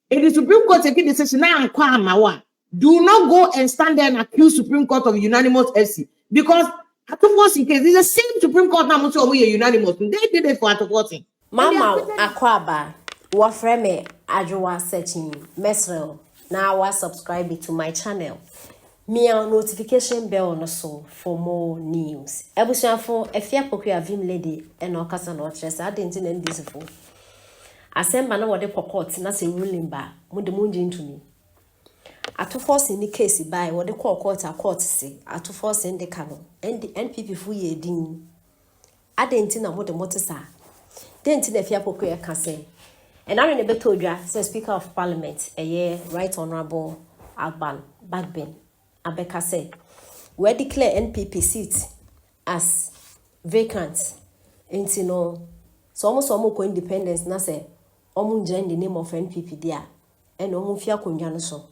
If the Supreme Court take a decision na ankɔ ama wo a, do not go and stand there and accuse Supreme Court of unanimous FC because Ato Forson case is the same Supreme Court na mo sɛ ɔmo yɛ unanimous. They did it for Ato Forson. Mama akwaaba, wɔfrɛ me Adwoa Searching Mesrɛ na wa subscribe to my channel. Mia notification bell no so for more news. Abusuafo, Afia Pokuaa Vim Lady ɛna ɔkasa na ɔkyerɛ sɛ ade nti na NDC fo. Asɛm ba na wɔde kɔ court na sɛ ruling ba, mo de mo ngye ntumi. Ato Forson ne case bae wɔde kɔɔ court a court se Ato Forson de ka no NPP fo yɛ din. Ade nti na mo de mo te saa. Den nti na Afia Pokuaa ka sɛ ɛnare ne bɛtɔ odwa sɛ Speaker of Parliament ɛyɛ Right Honourable Alban Bagbin abɛka sɛ wɔa declare NPP seat as vacant, nti no sɛ ɔmo sɛ ɔmo kɔ independence na sɛ ɔmo ngyina in the name of NPP deɛ a, ɛna ɔmo fi akonnwa no so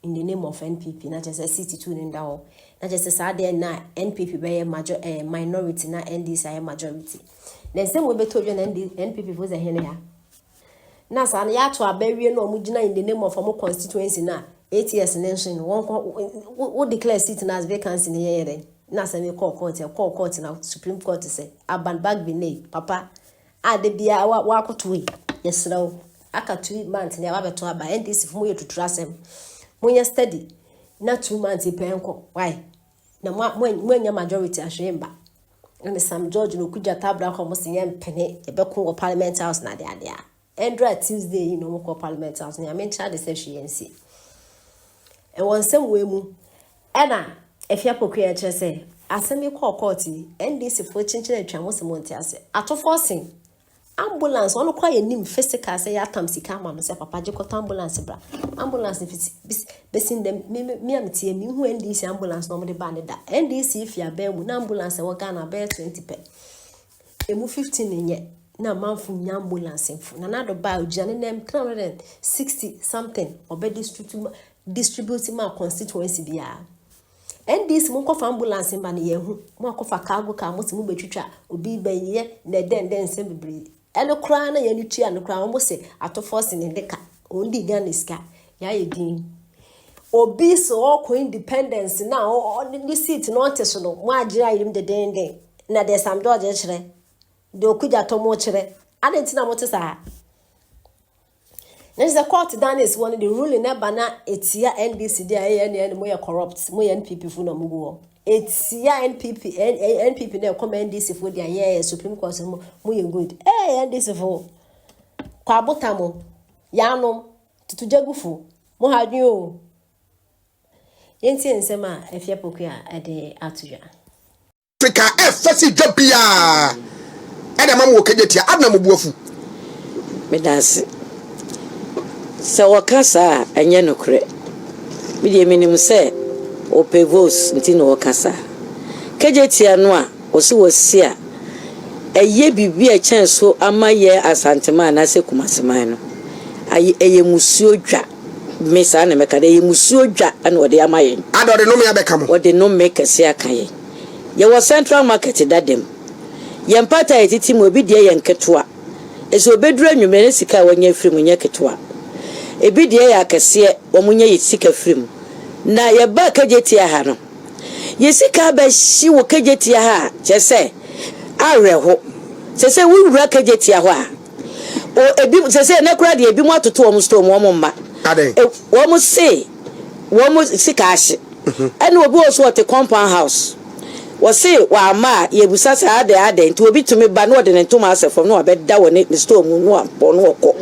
in the name of NPP, na kyerɛ sɛ seat two ne nda hɔ, na kyerɛ sɛ saa deɛ na NPP bɛyɛ major minority na NDC ayɛ majority. Na nsɛm wo bɛtɔ odwa na NPP fo sɛ hene ha na saa no yɛato aba awie na ɔmo gyina in the name of ɔmo constituency na 8 years ne nso no wɔn kɔ wo declare seat na as vacancy ne yɛyɛ dɛ na asɛm yi kɔɔ court. Ɛkɔɔ court na Supreme Court sɛ Alban Bagbin ne papa a de bia wa wakoto yi, yɛsrɛ wo, aka 2 months ne wabɛto aba. NDC fo, mo yɛ tuturu asɛm, mo yɛ steady na 2 months pɛn kɔ why na mo anya majority ahwɛ mba. Ɛne Sam George na okugya tabra kɔ mo sɛ yɛn mpene, yɛbɛko wɔ Parliament House na adeade a ɛndra Tuesday yi na ɔmo kɔ Parliament House na Nyame nkyɛn de sɛ hwee yɛn si ɛwɔ nsɛm wɔ mu. Ɛna Afia Pokuaa kyerɛ sɛ asɛm yi kɔɔ court yi, NDC foɔ kyinkyin atwa mo sɛ mo nte ase. Ato Forson ambulance, ɔno kora yɛ nim physical sɛ yɛatam sika ama no sɛ papa gye kɔtɔ ambulance bra. Ambulance fiti bɛsi ndɛm mi a metie mi hu NDC ambulance na ɔmo de ba ne da. NDC fi abɛn mu na ambulance ɛwɔ Ghana bɛyɛ 20 pɛ, emu 15 nyɛ na amanfo nya ambulance mfo. Na nado ba ogyina ne nam 360 something ɔbɛ distribute ma constituency biara. NDC mo nkɔfa ambulance ma no, yɛn ho mo akɔfa cargo car, mo si mo bɛtwitwa obi bɛyɛ na ɛdɛn dɛn nsɛm bebree. Ɛno koraa na yɛn tua no koraa, wɔn sɛ Ato Forson ne de ka wɔn di Ghana sika. Yɛayɛ din obi sɛ ɔkɔ independence na ɔ ne seat na ɔte so no, mo agye ayɛ mu dedenden na deɛ Sam George kyerɛ deɛ okugya tɔ mo kyerɛ adi nti na mo te saa na sɛ court dan esi hɔ no de ruling na ba na etia NDC de a ɛyɛ ɛne mo yɛ corrupt, mo yɛ NPP fo na mo gu hɔ etia NPP NPP na ɛkɔm NDC fo de ayɛ Supreme Court mo mo yɛ good. NDC fo kɔ abota mo yanom tutugyagu fo mo ha adwene o. Yɛntie nsɛm a Afia Pokuaa ɛde ato dwa. Africa ɛfɛ si dwa biara ɛna ma mo wɔ Kejetia adena mo bu afu. Meda ase. Sɛ wɔka saa a, ɛnyɛ nokorɛ. Medeɛ menim sɛ wɔpɛ votes nti na wɔka saa. Kejetia no a wɔsi wɔsi a ɛyɛ biribi a ɛkyɛn so ama yɛ Asanteman anaasɛ Kumaseman no ayɛ, ɛyɛ musuo dwa. Me saa na mɛka dɛ ɛyɛ musuo dwa ɛna wɔde ama yɛn. Ada ɔde nnome abɛka mo. Wɔde nnome kɛse aka yɛn. Yɛwɔ Central Market dada mu. Yɛn mpata a yɛtete mu, ebi deɛ yɛ nketewa. Ɛsɛ obɛduru anwummerɛ ne sika a wɔanya afiri mu nyɛ ketewa. Ebi deɛ yɛ akɛseɛ, wɔn nyɛ yɛ sika firi mu. Na yɛba Kejetia ha no, yɛ sika abɛhye wɔ Kejetia ha a kyerɛ sɛ awerɛho. Sɛ wowura Kejetia hɔ a, o ebi sɛ ɛnɛ koraa deɛ, ebi mu atoto wɔn store mu, wɔn mma. Adɛn? Wɔn se wɔn sika ahye. Ɛna obi wɔ so ɔte compound house. Wɔse wama a yɛbusa sɛ adɛn adɛn nti obi tumi ba na ɔde ne ntoma asɛ fam na wabɛda wɔ ne store mu na wabɔ na wɔkɔ.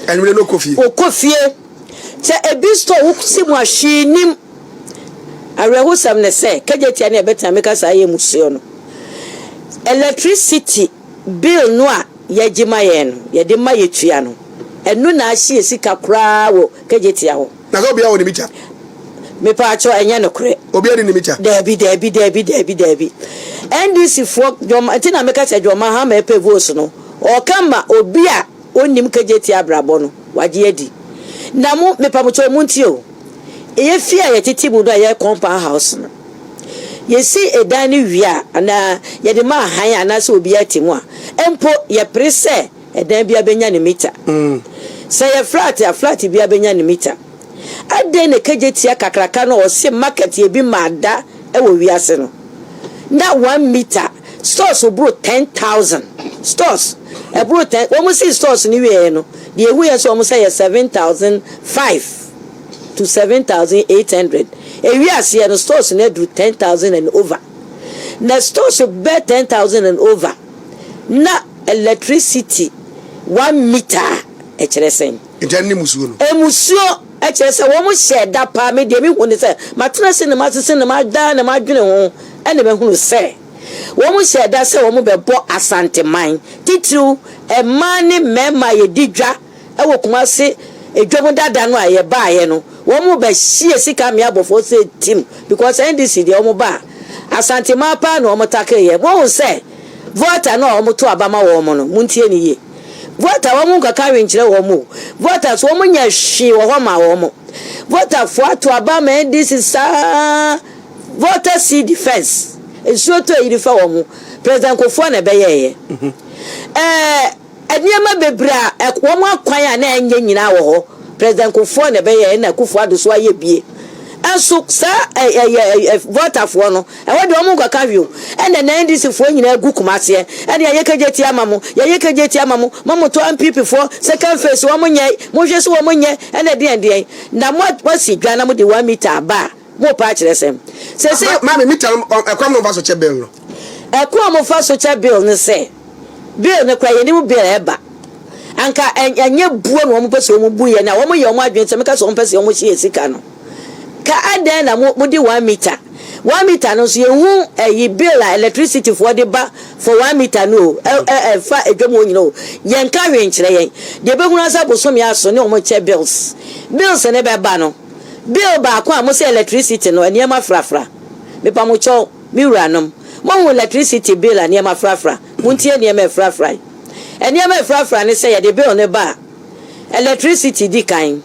Anwummerɛ no kɔ fie. Wɔkɔ fie sɛ ebi store wosi mu ahwee nim. Awerɛhosɛm ne sɛ Kejetia ne ɛbɛtena meka saa yɛ musuo no, electricity bill no a yɛgye ma yɛn no, yɛde ma yɛtua no, ɛno na ahye yɛ sika koraa wɔ Kejetia hɔ. Na sɛ obiara wɔ ne meter. Mepaakyɛw, ɛnyɛ nokorɛ. Obiara de ne meter. Daabi, daabi, daabi, daabi, daabi. NDC foɔ dwɔma nti na meka sɛ dwɔma ha ma ɛpɛ votes no, ɔka ma obi a ɔnnim Kejetia abrabɔ no wagye adi. Na mo mepamokyɛw, mo ntie o. Ɛyɛ fie a yɛtete mu no a ɛyɛ compound house no, yɛsi ɛdan no wie a anaa yɛde ma ahan anaasɛ obiara te mu a, mpo yɛpere sɛ ɛdan bi abɛnya ne meter. Sɛ ɛyɛ flat a, flat biara bɛnya ne meter. Adɛn na kagye tia kakraka no a ɔse market yɛ bi maa da wɔ wiase no na one meter stores boro 10,000 stores ɛboro ten wɔn sii stores no wieɛ no deɛ ehu yɛ sɛ wɔn sɛ yɛ 7,005 to 7,800 ewi aseɛ no stores no aduru 10,000 and over na stores bɛ 10,000 and over na electricity one meter ɛkyerɛ sɛn. Nti ɛne musuo no. Mmusuo kyerɛ sɛ wɔn hyɛɛ da paa. Me deɛ me hu ne sɛ matena ase na masese na mada na madwene ho ɛna mahunu sɛ wɔn hyɛɛ da sɛ wɔn bɛbɔ Asanteman titiriw mmaa ne mmarima a yɛdi dwa wɔ Kumasi dwam dada no a yɛbaeɛ no wɔn bɛhyeɛ sika mmea abɔfoɔ sɛ tim because NDC deɛ wɔn ba a Asanteman paa na wɔn tackle yɛ. Moahu sɛ Volta no a wɔn to aba ma wɔn no montie no yie. Volta wɔn nkɔka hwee nkyerɛ wɔn o. Volta so wɔn nyɛ hwee wɔ hɔ ma wɔn. Volta foɔ ato aba ama NDC saa. Volta sea defence nsuo tɔ ayiri fa wɔn ho. President Kufuor na ɛbɛyɛɛyɛ. Ɛɛ nneɛma bebree a wɔn akwan a na ɛnyɛ nyinaa wɔ hɔ. President Kufuor na ɛbɛyɛɛ na Akufo Addo so ayɛ bie. Nso saa ɛyɛ Voltafoɔ no Ɛhɔ deɛ wɔn nkɔka hwee o. Ɛna na NDC foɔ nyinaa gu Kumaseɛ. Ɛna yɛayɛ KJT ama mo, yɛayɛ KJT ama mo, mo mo to NPP foɔ second phase wɔn nyɛe, mo nhwɛ so wɔn nyɛ, ɛna deɛn deɛn. Na mo asi dwa na mo de one meter aba a, mo repɛ akyerɛ sɛn? Seesei. Maame, meter no, ɛkwan na wɔfa so kyɛ bill no? Ɛkwan a wɔfa so kyɛ bill ne sɛ, bill no koraa yɛnim bill a ɛba. Anka ɛnyɛ buo na wɔn pɛ sɛ wɔn bu yɛn a, wɔn yɛ wɔn adwene sɛ meka sɛ wɔn pɛ sɛ wɔn hyɛ yɛn sika no. Ka adɛn na mo mode one meter one meter no nso yɛhu ɛyi bill a electricity foɔ de ba for one meter no o ɛ ɛ ɛfa adwam hɔ nyina o yɛnka hwee nkyerɛ yɛn deɛ ɛbɛhunu ara sɛ bosome aso ne wɔn kyɛ bills bills no bɛba no bill baako a mo sɛ electricity no nneɛma frafra mepa mo kyɛw me wuranom moahu electricity bill a nneɛma frafra montie nneɛma ɛfrafra yi nneɛma ɛfrafra ne sɛ yɛde bill no ba a Electricity di kan,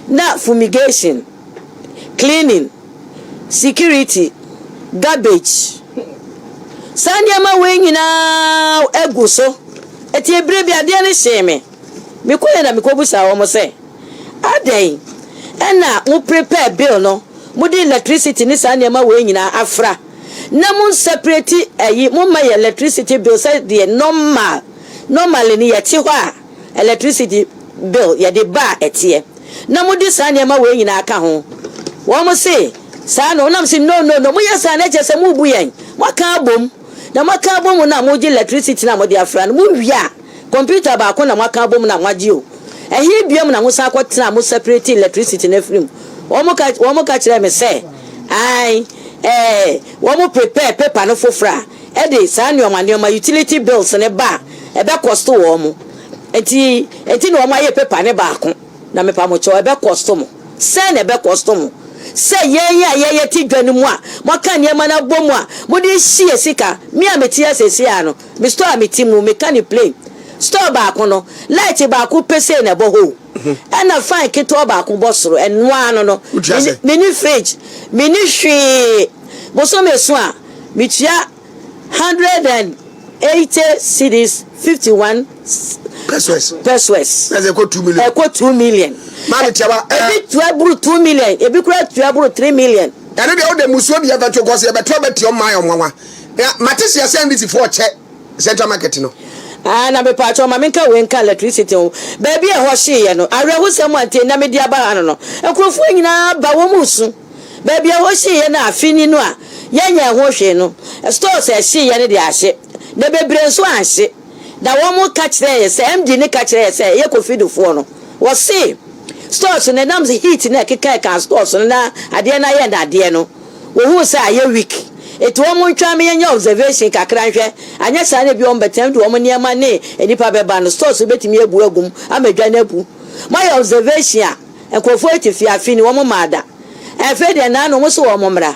na fumigation, cleaning, security, garbage. Saa nneɛma wei nyinaa agu so. Eti ebere bi adeɛ no hyee me. Mekɔeɛ na mekɔbisaa wɔn sɛ, adɛn ɛna mo prepare bill no, mode electricity ne saa nneɛma wei nyinaa afra na mo nseparate ayi, momma yɛ electricity bill sɛdeɛ normal, normally no yɛte hɔ a, Electricity bill yɛde ba a ɛteɛ na mode saa nneɛma wei nyinaa ka ho. Wɔn se saa na wɔnam se no no no moyɛ saa na ɛkyerɛ sɛ morebu yɛn. Moaka abom na moaka abom no a mogye electricity no a mode afra no mowie a computer baako na moaka abom no a moagye o. Ɛhe biom na mosan kɔtena a mo separate electricity no afiri mu. Wɔn ka wɔn ka kyerɛɛ me sɛ ae ɛɛ wɔn prepare paper no foforɔ a ɛde saa nnoɔma nnoɔma utility bills no ba a ɛbɛ cost wɔn nti nti na wɔn ayɛ paper no baako na mepa mo kyɛw ɛbɛ cost mo sɛn na ɛbɛ cost mo sɛ yɛn a yɛyɛ te dwa no mu a moaka nneɛma no abɔ mu a mode hye yɛ sika me a mete ha seesei ara no me store a mete mu meka no plain store baako no light baako pɛ sei na ɛbɔ hɔ o ɛna fan ketewa baako bɔ soro ɛno ara no no meni fridge meni hwee bosome so a Metua 180 cedis 51 pesewas. Pesewas. Na sɛ ɛkɔ 2 million. Ɛkɔ 2 million. Maame Tiawa. Ebi tua buru 2 million, ebi kura tua buru 3 million. Ɛno deɛ wode musuo deɛ bɛto kɔ sɛ yɛbɛto abɛte ɔman yɛ ɔnwanwa. Mate sɛ yɛsɛ NDC foɔ kyɛ Central Market no. Ah, na mepaakyɛw ma menka wei nka electricity ho. Baabi a ɛhɔ hyeeɛ no, awerɛhosɛm a nti na mede aba ha no no, nkurɔfoɔ nyinaa ba wɔn resu. Baabi a ɛhɔ hyeeɛ no afe ni no a yɛnyɛɛ ho hwee no, stores a ɛhyeeɛ no deɛ ahye, na bebree nso anhye. Na wɔn ka kyerɛɛ yɛ sɛ, MD no ka kyerɛɛ yɛ sɛ, ɛyɛ Kofidufoɔ no, wɔse stores no ɛnam sɛ heat no a ɛkeka ɛkaa stores no na adeɛ no ayɛ nnadeɛ no, wɔhuu sɛ ayɛ weak. Enti wɔn ntwɛn ma yɛnyɛ observation kakra nhwɛ, anyɛ saa no ebia wɔn bɛtena de wɔn nneɛma ne nnipa bɛba no, stores no bɛtumi abu agu mu ama dwa no abu. Moayɛ observation a, Nkurɔfoɔ yi te fie afe ni, wɔn mmaa da. Afei deɛ naano wɔn se wɔn mmra.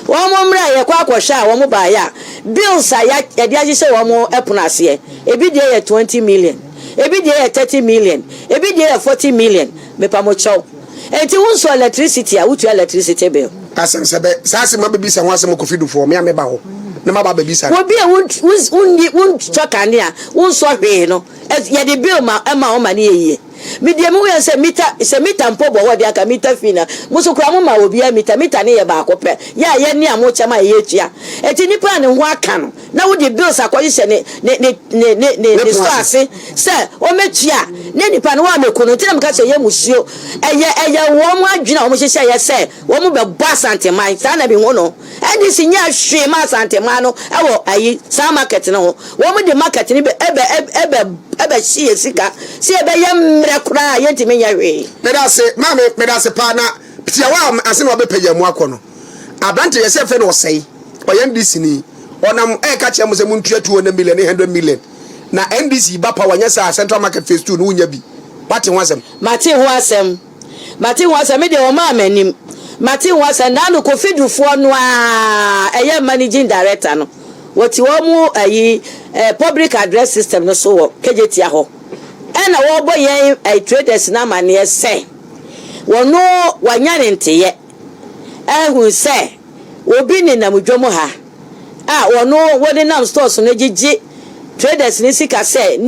Wɔn mmra a yɛkɔ akɔhwɛ a wɔn baeɛ a, bills a yɛde ahyehyɛ wɔn pono aseɛ, ebi deɛ yɛ 20 million, ebi deɛ yɛ 30 million, ebi deɛ yɛ 40 million. Mepa mo kyɛw. Enti wonsɔ electricity a, wotua electricity bill. Asɛm sɛ bɛ, saa asɛm abɛbisa ho asɛm Kofi Dufoɔ, me a meba hɔ na maba abɛbisa no. Obi a wonni, wonsɔ kanea, wonsɔ hwee no, yɛde bill ma, ma wo ma no yɛ yie. Me deɛ mehu yɛ sɛ mita sɛ mita mpo bɔ hɔ deɛ anka mita fee na mo so koraa mo ma obiara mita mita ne yɛ baako pɛ yɛ a yɛ ne a mo kyɛ ma yɛ tua eti nipa a ne ho aka no na wode bills akɔhyehyɛ ne ne ne ne ne ne ne store ase sɛ ɔmɛtua ne nipa no wɔamɛku no nti na meka sɛ yɛ musuo ɛyɛ ɛyɛ wɔn adwene a wɔn hyehyɛ yɛ sɛ wɔn bɛbɔ asanteman saa na mehu no. NDC nyɛɛ hwee maa Asanteman no wɔ ayi saa market no ho. Wɔn de market no bɛ ɛbɛ ɛbɛ ɛbɛ hye yɛ sika sɛ yɛbɛyɛ mmerɛ koraa a yɛntumi nyɛ hwee. Medase maame medase paa na tiawa a ansa na wabɛpagya mu akɔ no abrante yɛsɛ yɛfrɛ no ɔsɛe ɔyɛ NDC ni ɔnam ɛka kyerɛ mo sɛ montua 200 million ne 100 million na NDC ba power nyɛ saa central market phase 2 no wonya bi wate ho asɛm. Mate ho asɛm. Mate ho asɛm, me deɛ wɔmaa m'anim. Mate ho asɛm, naano Kofi Dufoɔ no ara ɛyɛ managing director no, wɔte wɔn ayi eh, public address system no so wɔ Kejetia hɔ, ɛna wɔrebɔ yɛn eh, traders no amaneɛ sɛ wɔno wanya ne nteyɛ ahu sɛ obi nenam dwam ha a wɔno wɔnenam stores no gyegye traders no sika sɛ.